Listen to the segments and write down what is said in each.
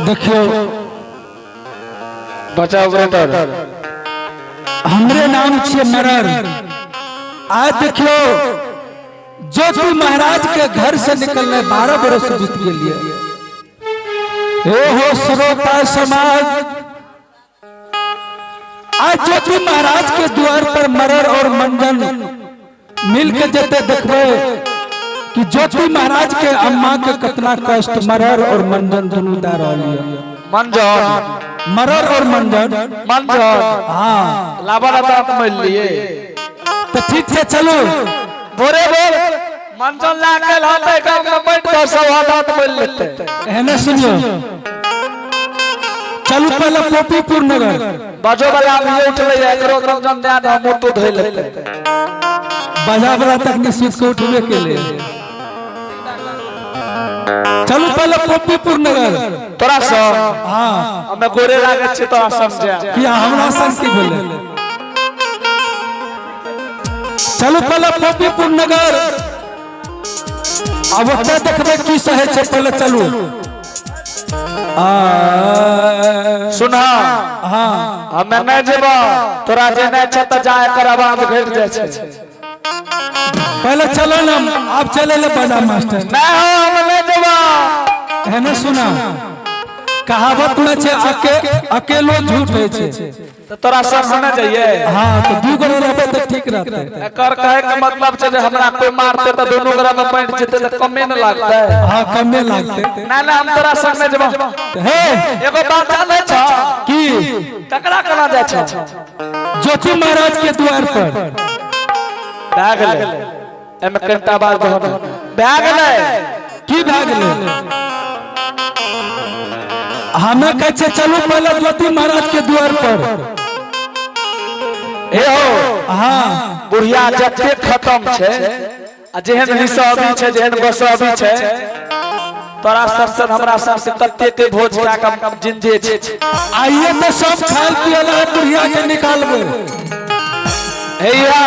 देखियो, बचाओ ब्रदर। हमरे नाम छे मरर। आज देखियो, ज्योति महाराज के घर से निकलने 12 बरस बीत गेलिए। हे हो श्रोता समाज, आज ज्योति महाराज के द्वार पर मरर और मंजन मिल के जते देखबे कि ज्योति महाराज के अम्मा के कितना कष्ट मरर और मंजन दुनू दा रहल है। मंजन? मरर और मंजन। मंजन? हाँ। लाबा दांत मिल लिए। तो ठीक है, चलो। भोरे भोर मंजन ला के लाते काम में बैठ कर सब दांत मिल लेते। एहने सुनियो, चलू पहले पोपीपुर नगर। बाजो वाला अभी उठले है, एकरो मंजन दे दे, मोटो धोइ लेते। बाजा वाला तक नहीं सुत के उठबे के लिए। चलू पहले पोपीपुर नगर। तोरा सब? हाँ। हमे गोरे लागे छी तोरा समझे। कि हमरा संग की भेलै? चलू पहले पोपीपुर नगर, अब ओतऽ देखबै की सहै छै। पहले चलू आ। सुना। हाँ। हमे नहीं जेबो, तोरा जे नहीं छै त जा, एकर आवाज घटि जाइ छै। पहले चलो ना, आप चले ले बाजा मास्टर। नहीं हो, हम नहीं जेबो। है ना, सुना, कहावत में छै, अकेलो झूठ होइ छै। त तोरा संग हमे जाइए? हाँ, तो दू गोरे रहबै तऽ ठीक रहतै। एकर कहे के मतलब छै जे हमरा कोई मारते त दुनू गोरा में बैठ जेते त कमे न लागते। हाँ, कमे लागतै। ना ना, हम तोरा संग नहीं जेबो। हे। एगो बात जानै छ? की? ककरा कना जाइ छ? ज्योति महाराज के द्वार पर। भए गेलै, एमे कनिटा बात दहो ने। भए गेलै। की भए गेलै? हमे कहै छियै, चलू पहले ज्योति महाराज के द्वार पर। हे हो। हाँ। बुढ़िया जते खत्म छै आ जेहन हिसाबी छै, जेहन गोसाबी छै, तोरा सबसे हमरा सबसे कते के भोज खा के जिंदे छै। आइए तो सब खायल पियल है, बुढ़िया के निकालबै। हैया,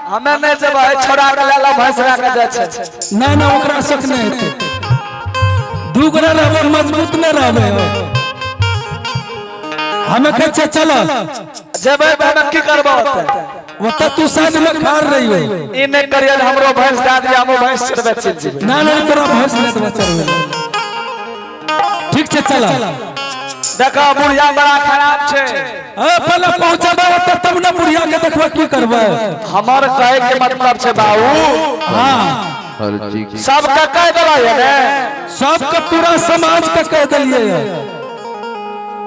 हमे नहीं जेबै, छोड़ा के ले ला, भैंसरा के जाइ छै। ना ना, ओकरा शक नहीं हेतै। दू गोरा रहबै, मजबूत नहि रहबै। हमे कहै छियै, चल। जेबै त हमे की करबो ओतऽ? ओतऽ तू साँझ में खार रही हो। ई नहीं करिए जे हमरो भैंस दए दिया, हमरो भैंस चढ़बै चलि जेबै। ना ना, तोरा भैंस नहि देबऽ चढ़बै। ठीक छै, चल। देखो, बुढ़िया बड़ा खराब छै। ए, पहले पहुंचेबै ओतऽ तब ने बुढ़िया के देखबै, की करबै। हमर कहे के मतलब छै बाबू। हाँ। सबके कह देबै ने? सबके, पूरा समाज के कह देलिए है।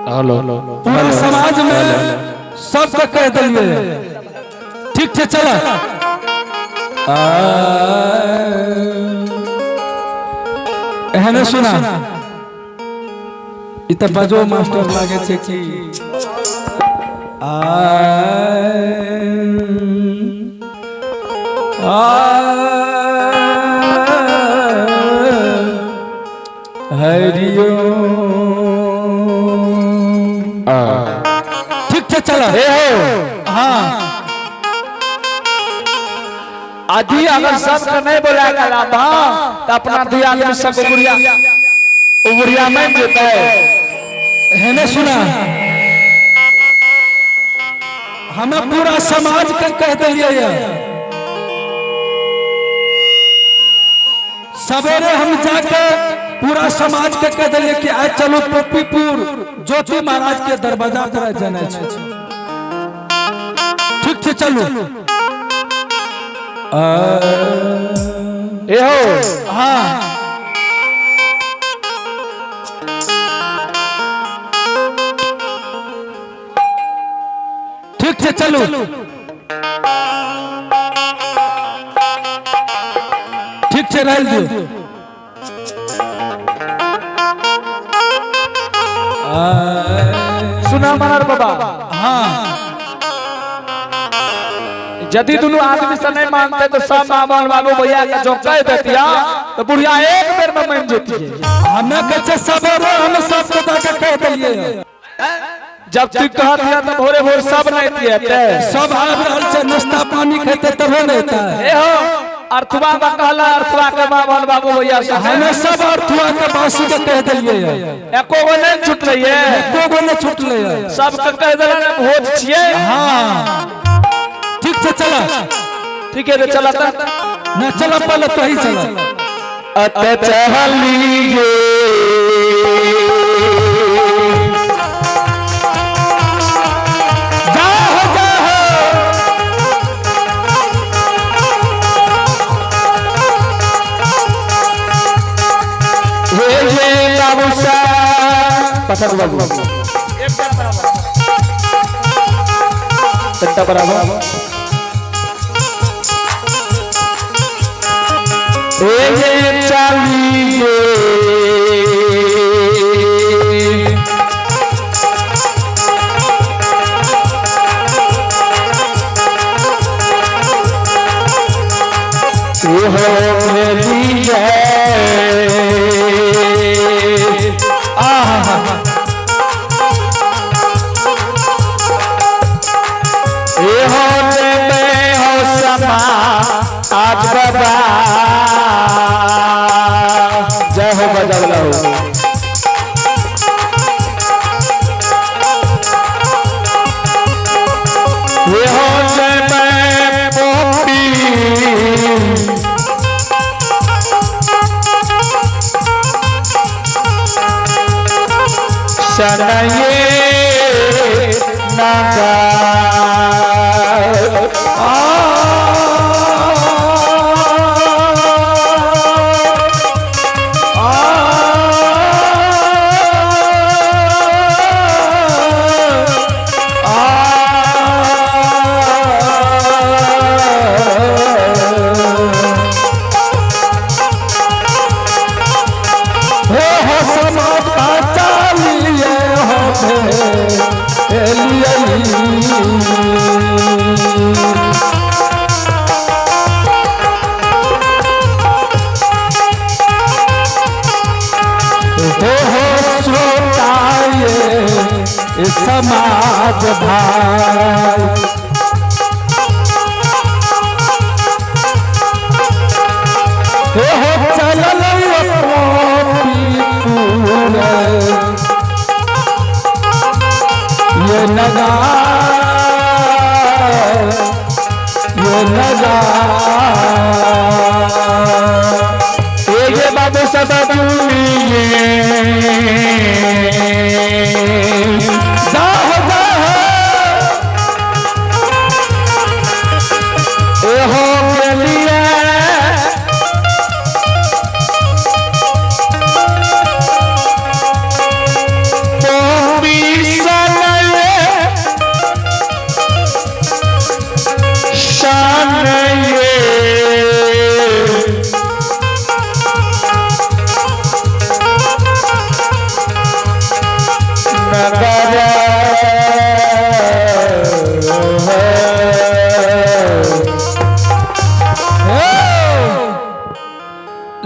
हेलो। पूरा समाज में सबके कह देलिए है। ठीक छै, चल। एहने सुना, ई तऽ बजो मास्टर लागे छै कि आ आ हरिओम। ठीक छै, चल। हे हो। हाँ। आदि अगर सबके नहीं बोला के लाबा त अपना दुई आदमी सब बुढ़िया, ओ बुढ़िया मान जेतै। है सुना, हमें पूरा समाज के कह दिलिए है। सवेरे हम जाके पूरा समाज के कह दिलिए कि आज चलो पोपीपुर ज्योति महाराज के दरवाजा पर जाना छै। ठीक छै, चलू। हे हो। हाँ। ठीक छै, चलू। ठीक छै, रह दियौ। सुना मनर बाबा। हाँ। यदि दोनों आदमी से नहीं मानते तो सब मामा बाबू भैया के जो कह देतिया तो बुढ़िया एक बेर में मान जेती है। हमें कहै छै, सवेरे हम सबके जाके कह देलिए। जब तू कह दिया तो भोरे भोर सब नहीं दिए ते। सब आबि रहल छै, नाश्ता पानी खेते तबे ने हेतै। ए हो। अर्थवा बा कहला अर्थवा के बाबन बाबू भैया सब हमें सब अर्थुआ के बासी के कह दिलिए है। एको गो नहीं छुटलै ये एको गो नहीं छुटलै है। सबके कह देला ने भोज छियै। हाँ ठीक छै, चल। ठीक है तो चला त। ना चल, पहले तो ही चल। अत चहलिए जाहो जाहो। हे हे बाबू साहब पसंद बाबू कितना बराबर हे हे चलिए हो मेरी जय। आहा ए होने में हो समा आज बाबा जय हो बजावला हो। ए होने में पोपी शनये नागा। हे हो समाज चालिए हो भेलिए। हे हो श्रोता ये समाज भाई, हे हो चलल ये नगा ये नगा। ये बाबू सदा जाहो जाहो। हो के लिए शान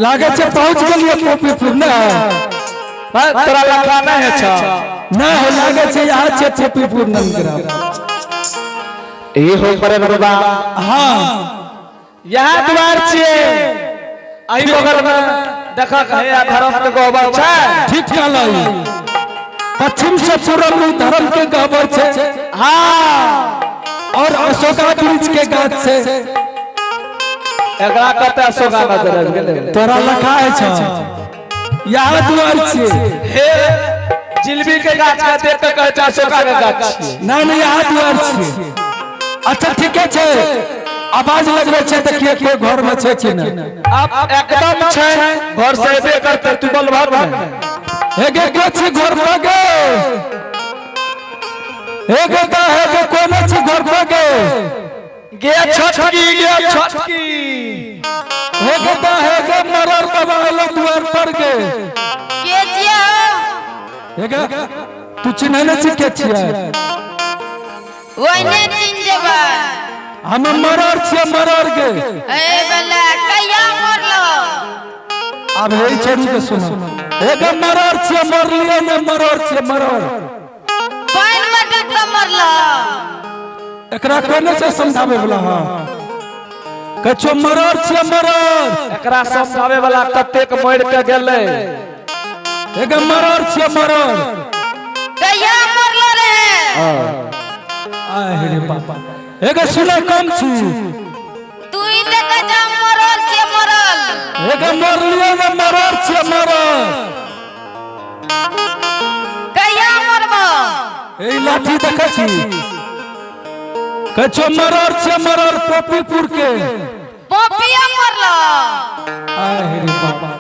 लागे छै पहुँच गेलियै पोपीपुर ने। तोरा लखा नहीं है छा। ना हो, लागे छै यहाँ छै पोपीपुर नंदग्राम। ये हो पर बाबा। हाँ यहाँ द्वार छियै, एहि बगल में देखक हे धर्म के गोबर छै। ठीक कहलै, पश्चिम से पूरब में धर्म के गहबर छै। हाँ और अशोका वृक्ष के गाछ छै। एकरा कते अशोका नजर आबि गेलै। तोरा लखा है छौ यहाँ दुआर छियै। हे जिलबी के गाछ के देख के कहै छै अशोका के गाछ छियै। ना ना, यहाँ दुआर छियै। अच्छा ठीके छै, आवाज लगबै छै, देखिए कोई घर में छै कि नहि। अब एकदम छै घर से एबे करते, तू बोल भाग ने। हे गे के छी घर पर गे? हे गे गा, हे गे कोने छी घर पर गे? गे छोटकी, गे छोटकी। हे गे दा, हे गे मरर बाबा एलो दुआर पर गे। के छियै हौ? हे गे, तू चिन्है नहि छी के छियै? ओहिने चिन्ह जेबै। हम मरर छियै, मरर गे। ए बला कहिया मरलो? आब हे छोड़ी के सुनो, हे गे मरर छियै, मरलियै ने, मरर छियै मरर। पानि मे डूब कऽ मरलो? एकरा कोने से समझावे वाला? हाँ कछो मरर छियै मरर। एकरा समझावे वाला कतेक मर के गेलै। एगो मरर छियै मरर। कहिया मरलो रे? आहे रे बापा, एगो सुनै कम छी। तू ही देखे जा मरल छे मरल। एगो मरलियो ने, मरर छियै मरर। कहिया मरबो? ए लाठी देखै छी? कछो मरर छियै मरर, पोपीपुर के। पोपिया मरलो। आहे रे बापा,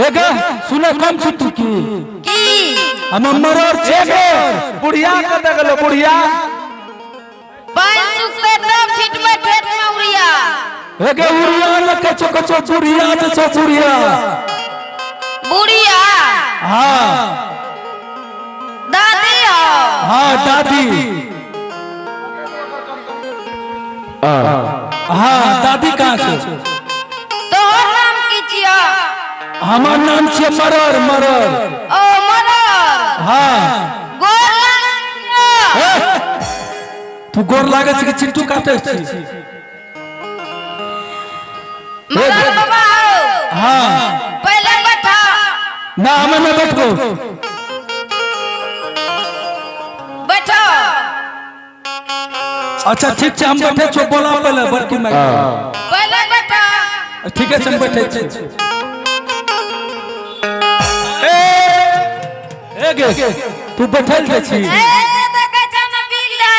एगो सुनै कम छी तू की? की? हम मरर छियै मरर। बुढ़िया के देखलो बुढ़िया। पानी सुखते तब छिटबै खेत में उड़िया। एगे उड़िया ने कछो, कछो बुढ़िया जे छो बुढ़िया। बुढ़िया? हाँ। दादी हो? हाँ, दादी। हाँ, दादी कहाँ छै? तोहर नाम की छियो? हमर नाम छियै मरर, मरर। ओ मरर। हाँ। गोर लागै छियो। ए, तू गोर लागै छै कि चिट्टू काटै छी? मरर बाबा हो। हाँ। पहले बैठा। ना, हमें ना बैठबो। बैठो। अच्छा, ठीक छै, हम बैठे छियो। बोला पहले बड़की माई। पहले बैठा। ठीक है, हम बैठे छी। ए गे, तू बैठल जे छी। ए देखै छ ना बिल दे।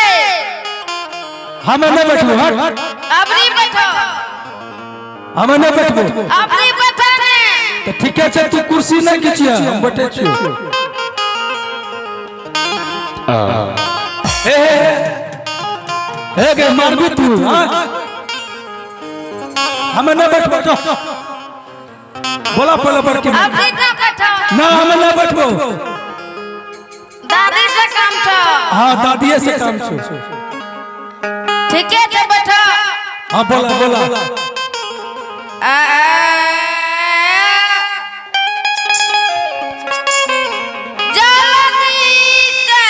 हमें ना बैठबो, हट। अबरी बैठो। हमें ना बैठबो। अबरी बैठो ने। तो ठीक है, तू कुर्सी नहीं खींचिया, हम बैठे छियो। ए ए, ए ए गे, मारबी तू? हाँ, हमें ना बैठबो तो बोला पहले बड़की माई। अबरी ना बैठो। ना, हमें ना बैठबो। दादी से काम छो। हाँ, दादीए से काम छो। ठीक है छै, बैठो। हाँ, बोला बोला। आ, आ, जल्दी से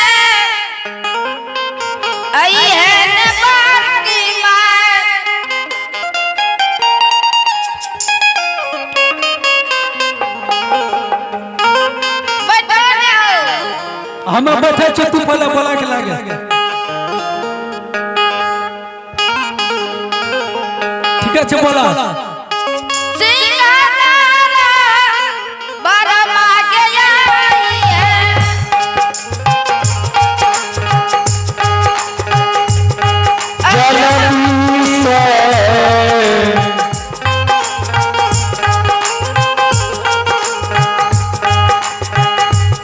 आई है न बाकी माय। बैठो ने हो। हम बैठे छो, तू पहले बोला के लागे। ठीक है, बोला। सिंहारा बरमा के आई है। जल्दी से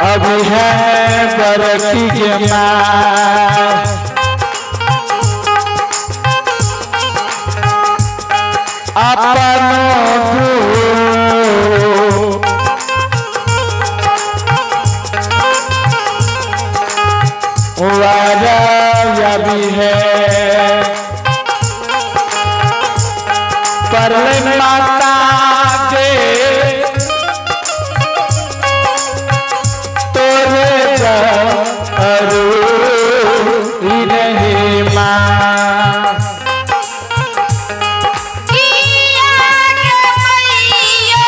अब है बरकी के माँ। अपनो भी है पर माता के तोरे जरूरी नहीं माँ। किया के मैया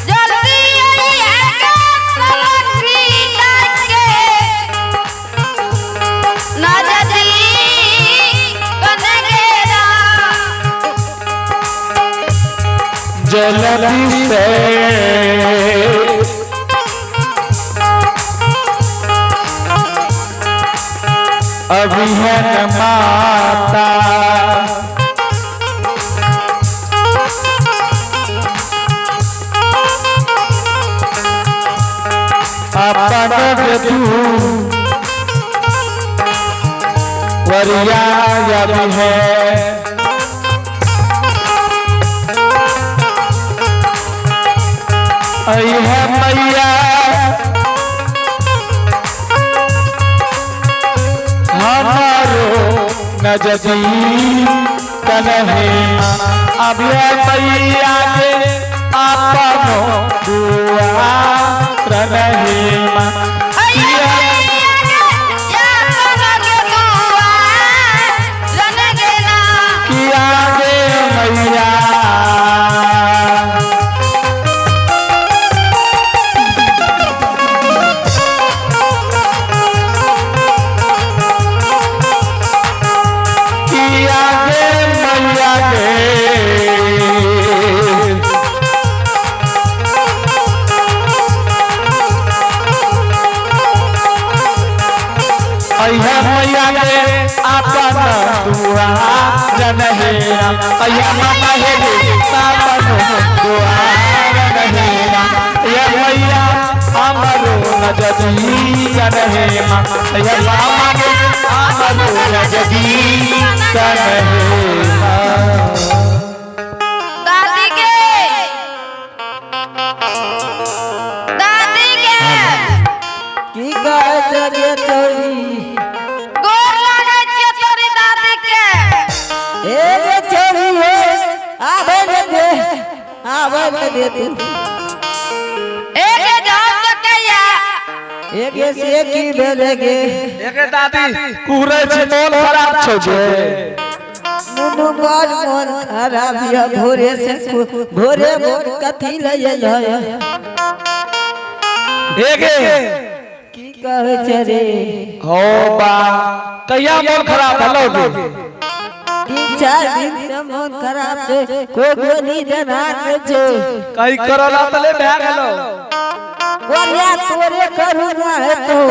जल्दी आइए के सलखी लागे नजदी कनगेरा। जल्दी से अभी है न माता। अपन तू वरिया अभी है। आई है मैया हमारो नजदी कन्हे। अब है मैया के अपनो दुआ नहीं। आइए मैया के या। मैया गे मैया गे। अइहे मैया गे आपन दुआर नहेरा, अइहे मामा हे गे आपन दुआर नहेरा। ये मैया हमरो नजदीक रहेमा, ये मामा गे हमरो नजदीक रहेमा। दादी के, दादी के। की कहै छै गे छौरी? गोर लागै छियै तोरी दादी के। ए गे छौरी हे, आबै ने दे, आबै ने दे तू। ए गे जाओ सकैया। ए गे से की भेलै गे? एके दादी कुहरै छै, मोन खराब छौ जे? नुनू बड़ मोन खराब यऽ भोरे से, भोरे भोर कथी लय अइलह? एगे की कहै छै रे? हो बा, कहिया मोन खराब भेलौ गे? 3-4 दिन से मोन खराब छै, कोई गोली देना नहि छै। कहीं करोना तले भए गेलौ? कोरिया तोरे करू ना हेतौ।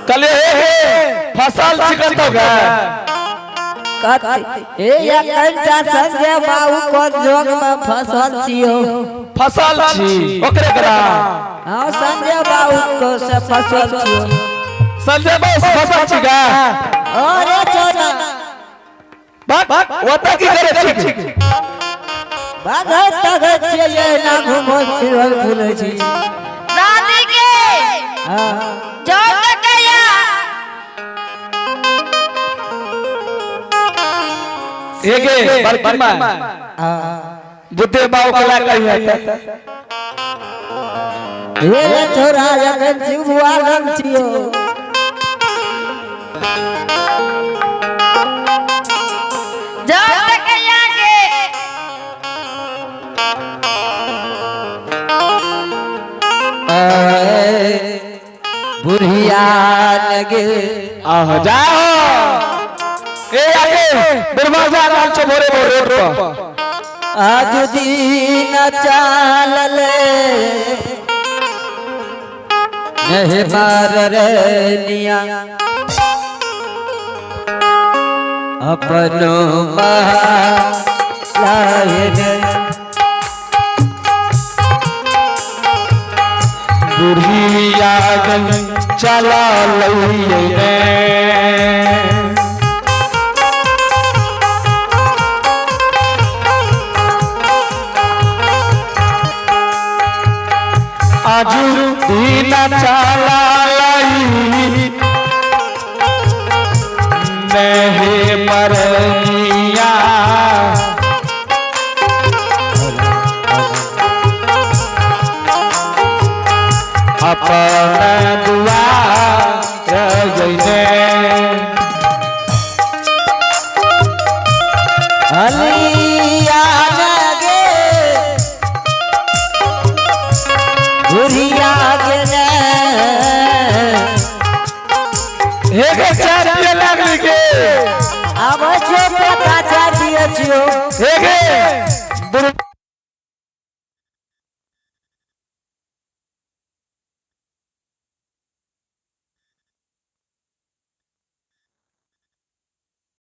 कहलियै हे हे फसल छिकतौ गे? कथी हे या कंचा संजय बाबू कोन जोग में फसल छियौ? फसल छी ओकरे करा? हाँ, संजय बाबू को से फसल छियौ। संजय बस फसल छी गे? अरे चौना। बक ओतऽ की करे छी? बाघ तगै छियै ना, घुमै फिरै फुलै छी। दादी के। हाँ। जाओ सकैया। एगे बड़की माय। हाँ। बुद्धे बाबू के ला कही हेतै। हे रे छोरा, एखन शिवबुआ लग छियौ। जाओ सकैया के। बुढ़िया लगे। आहो जाओ, ए आगे बुढ़वा जा रहल छौ भोरे भोर रोड पर। आज दिन चालले नहीं मार रे निया, अपनो लाए। बुढ़िया गन चला लइए ने। आजू दिन चला लई नहीं मरनिया, अपन दुआर जइने। हलिया लगे बुढ़िया के ने। हे गे, चाय पिए लागली गे? आबै छौ पता, चाय पियै छियौ। हे गे बुढ़